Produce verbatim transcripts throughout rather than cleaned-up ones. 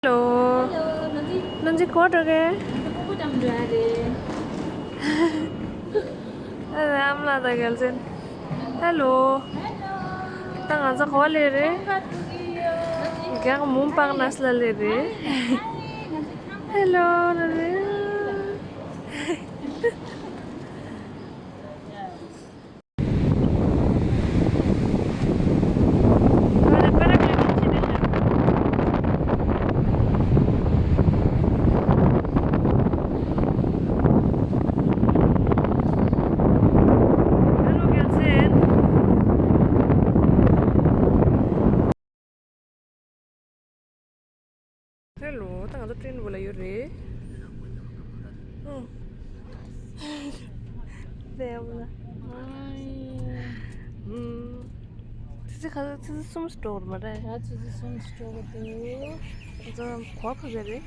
ཧེ་ལོ། ལོ། ནང་ཅི་གོ་འགྲོ་གི། ཨ་ལ་ཨམ་ལ་དང་རྒྱལ་མཚན། ཧེ་ལོ། ད་ང་ཚོ་ག་པར་སླེབས་རེད། རྒྱག་མུམ་པག་ནས་ལ་སླེབས་རེད། ཧེ་ལོ་ནང་ཅི། ཧེ་ལོ། ད་ང་ཚོ་ཏྲེན་བུ་ལ་ཡོད་རེད། ཨོ། ཏྲེན་བུ་ལ། ཨམ། ཙི་ཙི་ཁ་ཙི་ཙི་གསུམ་སྤྲོ་བར་མ་རེད། ཡ་ཙི་ཙི་གསུམ་སྤྲོ་བར་འདུག་ང་ཚོ་གོ་ཕ་གི་རེད།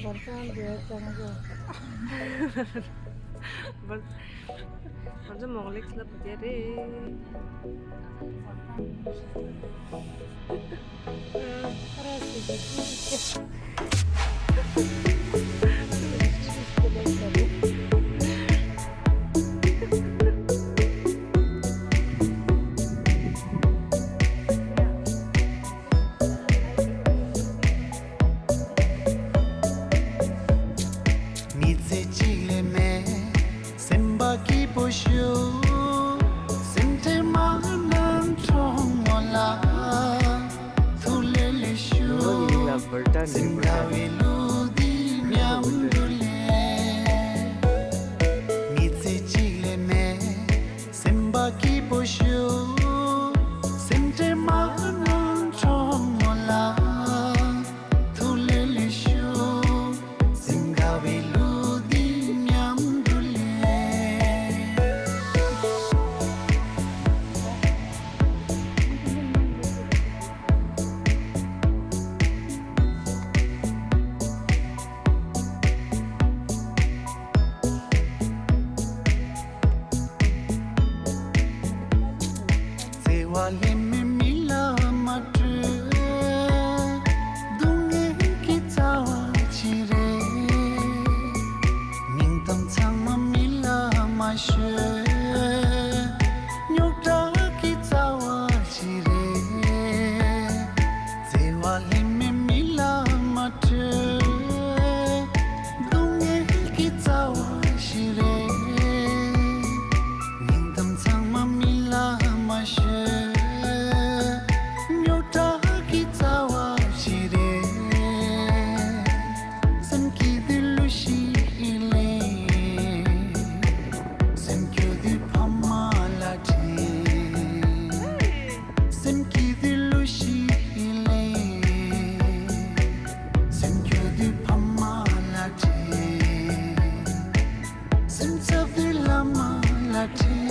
བར་ཁང་འདི་གཙང་པོ། བར། ང་ཚོ་མོག་ལེགས་ལ་བུ་དེ་རེད། མི་ཚེ་གཅིག་ལས་མེད། སེམས་པ་སྐྱིད་པོ་ཞུ། སེམས་ཁྲལ་མ་གནང་གྲོགས་མོ་ལ། ཐུགས་ལས་ལས་ཞུ། སེམས་དགའ་བའི་ལུས་འདི་མཉམ་དུ་ལས། མི་ཚེ་གཅིག་ལས་མེད། སེམས་པ་སྐྱིད་པོ་ཞུ། སེམས་ཁྲལ་མ་གནང་གྲོགས་མོ་ལ། ཐུགས་ལས་ལས་ཞུ། སེམས་དགའ་བའི་ལུས་འདི་མཉམ་དུ་ལས། བརྩེ་བ་ལྷད་མེད་མི་ལ་མ་སྤྲོད། སྡུག་བསྔལ་གྱི་རྩ་བ་ཅི་རེད། སྙིང་གཏམ་ཚང་མ་མི་ལ་མ་ཤོད། རྙོག་དྲ་གི་རྩ་བ་ཅི་རེད། བརྩེ་བ་ལྷད་མེད་མི་ལ་མ་སྤྲོད། སྡུག་བསྔལ་གྱི་རྩ་བ་ཞིག་རེད། སྙིང་གཏམ་ཚང་མ་མི་ལ་མ་ཤོད། རྙོག་དྲ་གི་རྩ་བ་ཞིག་རེད། སེམས་སྐྱིད་དུས་ལུས་ཤིག་ལས། སེམས་སྐྱོ་དུས་ཕ་མ་ལ་དྲན། སེམས་སྐྱིད་དུས་ལུས་ཤིག་ལས། སེམས་སྐྱོ་དུས་ཕ་མ་ལ་དྲན། སེམས་འཚབ་དུས་བླ་མ་ལ་དྲན།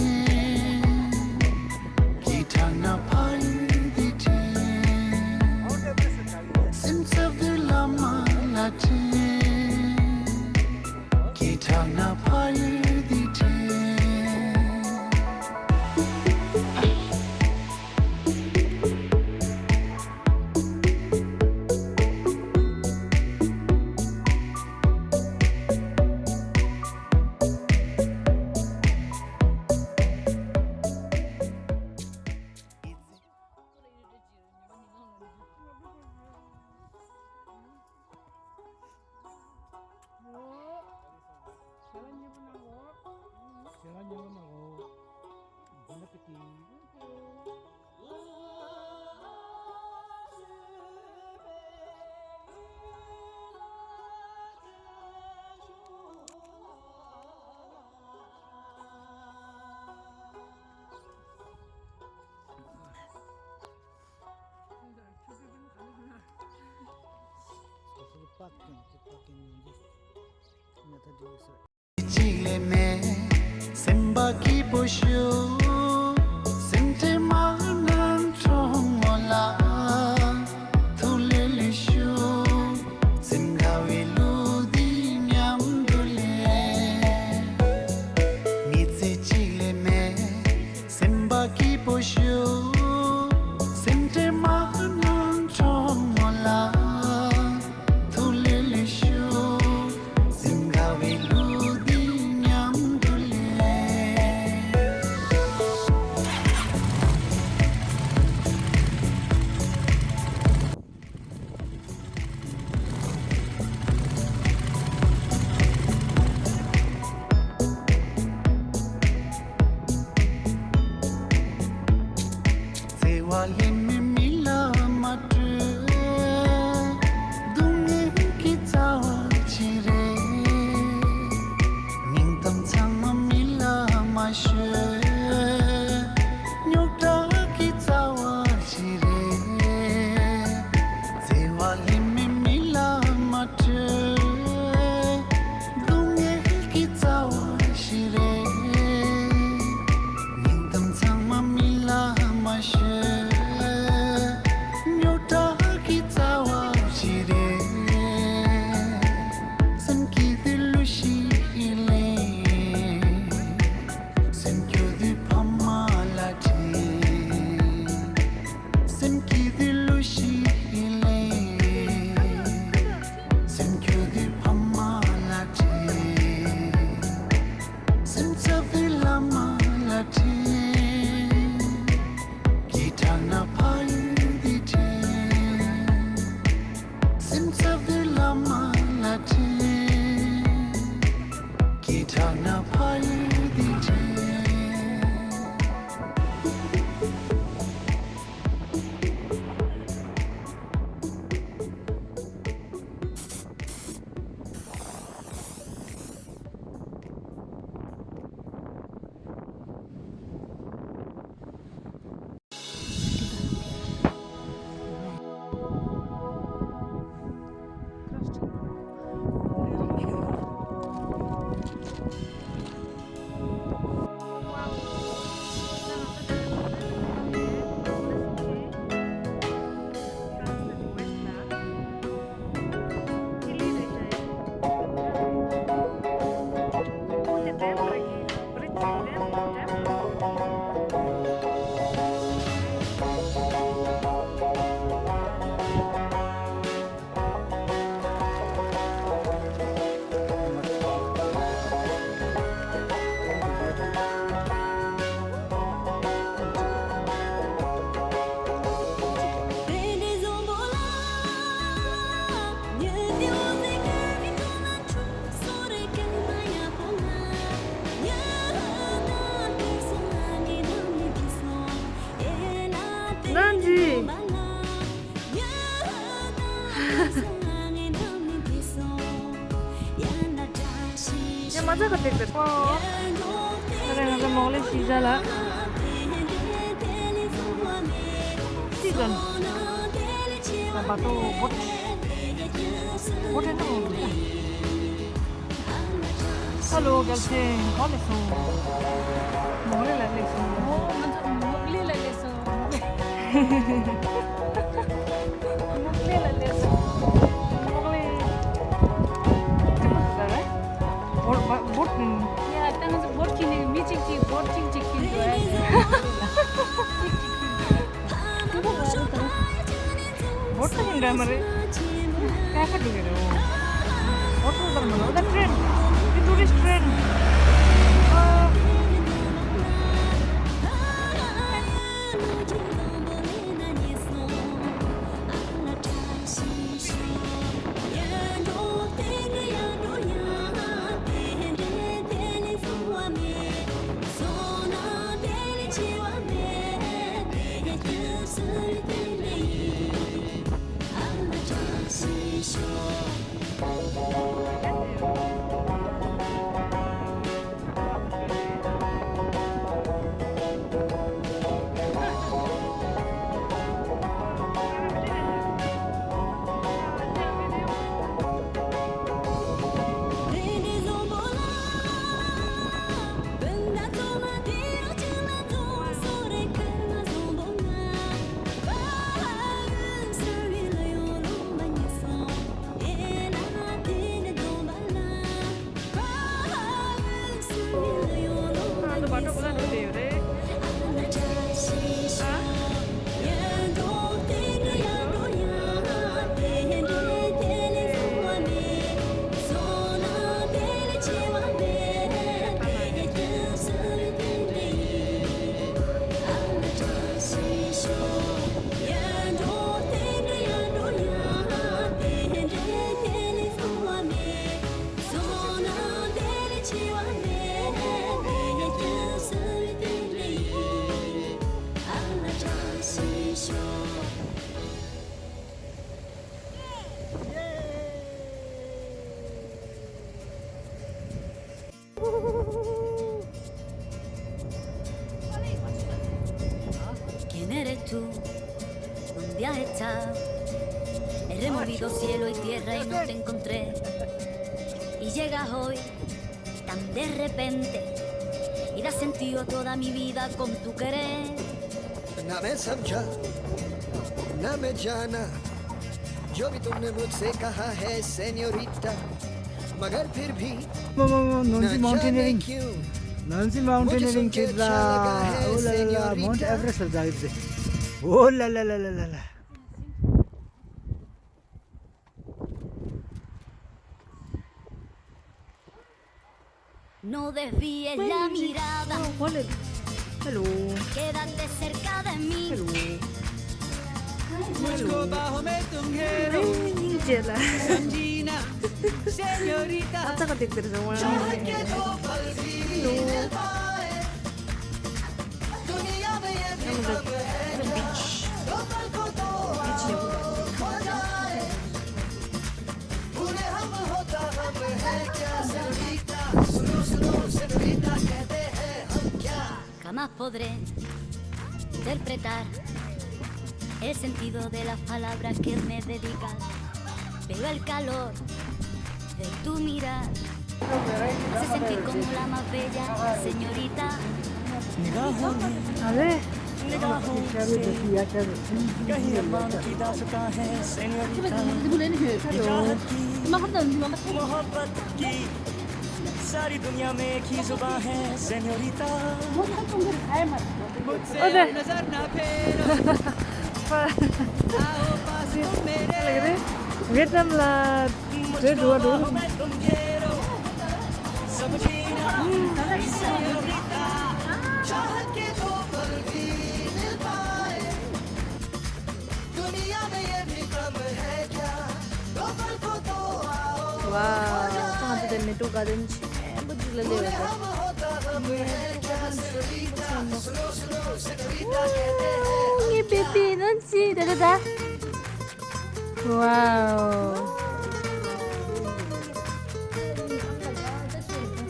སྐད་གྲགས་ན་ཕ་ཡུལ་འདི་དྲན། སེམས་འཚབ་དུས་བླ་མ་ལ་དྲན། སྐད་གྲགས་ན་ཕ་ཡུལ་འདི་དྲན། གཅིག་ལས་མེད། སེམས་པ་སྐྱིད་པོ་ཞུ། སེམས་ཁྲལ་མ་གནང་གྲོགས་མོ་ལ། ཐུགས་ལས་ལས་ཞུ། སེམས་དགའ་བའི་ལུས་འདི་མཉམ་དུ་ལས། མི་ཚེ་གཅིག་ལས་མེད། སེམས་པ་སྐྱིད་པོ་ཞུ། སེམས་ཁྲལ་མ་གནང་གྲོགས་མོ་ལ། སེམས་འཚབ་འདི་བླ་མ་ལ་དྲིས། སྐད་གྲགས་ན་ཕ་ཡུལ་འདི་དྲན། ནན་ཇི། ཡ་མ་ཚ་ག་དེ་དེ། ཨོ། ད་རེས་ང་ཚོ་མོག་ལི་གཞིས་ཆགས་ལ། ཅི་དང་། ད་བ་ཏོ་བོ་ཊི། བོ་ཊི་ད་མོག་ལི། ཧ་ལོ་རྒྱལ་ཆེན། ག་ལེགས་སོང་། མོག་ལི་ལ་སླེབས་སོང་། ཨོ། ང་ཚོ་མོག་ལི་ལ་སླེབས་སོང་། མོག་ལི་ལ་སླེབས་སོང་། མོག་ལི། ཅི་མོ་ཟེར་རེད། བོ་ཊི། བོ་ཊི། ཡ་ད་ང་ཚོ་བོ་ཊི་ཁྱེར་ནས་མི་གཅིག་གཅིག་བོ་ཊི་གཅིག་གཅིག་ཁྱེར་འགྲོ་ཡ། ཅིག་ཅིག་ཁྱེར་འགྲོ་ཡ། བོ་ཊི་ཡིན་འདྲ་མ་རེད། ཀ་ཁ་འགྲོ་གི་རེད། འོ། བོ་ཊི་ལ་མ་ལོ་ད་ཊེན། འདི་ཊུ་རི་སི་ཊེན། ཨ། ¿Quién eres tú? ¿Dónde has estado? He removido cielo y tierra y no te encontré. Y llegas hoy tan de repente y das sentido a toda mi vida con tu querer. ना मैं समझा, ना मैं जाना, जो भी तुमने मुझसे कहा है, सेन्योरिटा, मगर फिर भी, मो, मो, मो, नोन्जी ना माउन्टेनियरिङ। जाने क्यों, नोन्जी माउन्टेनियरिङ मुझे सुन के चित्रा। अच्छा लगा है, ओ ला ला ला, सेन्योरिटा। माउन्ट एभरेस्ट जाइब दे। ओ ला ला ला ला ला ला। No desvíes la mirada. Hello. Quédate cerca de mí. Hello. སྙིང་རྗེ་ལ། ཨ་ཙག་འདེགས་དེར་བཟང་བ། Jamás podré interpretar el sentido de las palabras que me dedicas, pero el calor de tu mirar me hace sentir como la más bella señorita. निगाहों ने, निगाहों से कहीं अरमान की दास्तां है, señorita। चाहत की मोहब्बत की सारी दुनिया में एक ही जुबान है, señorita। मुझसे नजर ना फेरो। आओ पास तुम मेरे। ཝེ་ཏི་ནམ་ལ་འདྲེ་འགྲོ་བ་འགྲོ། ཝའོ། ང་ཚོ་དེ་མེ་ཏོག་ག་དན་ཆེན་པོ་ཅིག་ལ་སླེབས་ཡོད་པ། ངའི་བེ་བི་ནོན་སི་ད་ད་ད། ཝའོ།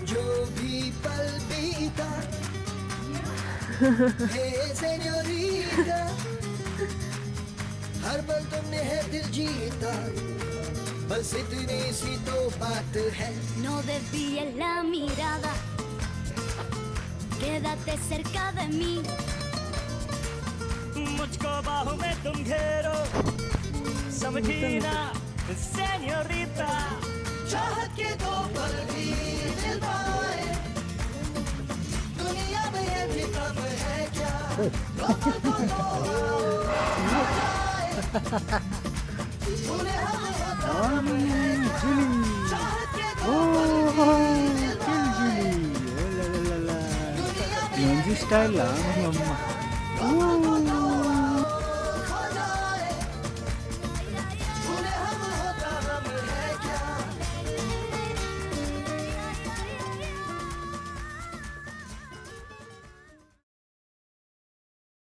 जो भी पल बीता है सेन्योरिटा, हर पल तुमने है दिल जीता, बस इतनी सी तो बात है। No desvíes la mirada, quédate cerca de mí. मुझको बाहों में तुम घेरो, समझी ना, señorita। चाहत के दो पल भी मिल पाए, दुनिया में ये भी कम है क्या? दो पल को दो आओ, आ जाए। तूने हम होता हम है क्या? चाहत के दो पल भी मिल पाए। ཡོང་རྒྱུ་སི་ཊའི་ལ་ཨ་མ་མ།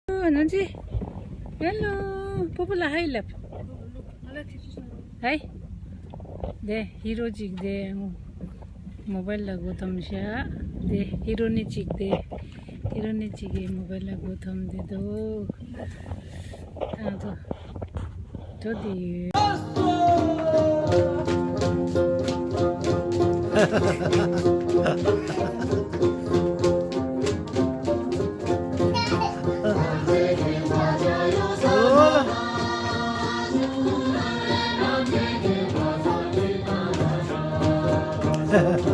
ཨོ། ནང་ཆེ། ཧེ་ལོ། སྤོ་བོ་ལ་ཧའི་ལབ། ཧའི། དེ་ཧི་རོ་ཅིག་དེ་མོ་བལ་ལ་སྒོ་ཐོམ་ཤག་དེ་ཧི་རོ་ནི་ཅིག་དེ་ཧི་རོ་ནི་ཅིག་གི་མོ་བལ་ལ་སྒོ་ཐོམ་དེ་དོ། ཨ་ཚོ། ཐུགས་དེ་ཡོད།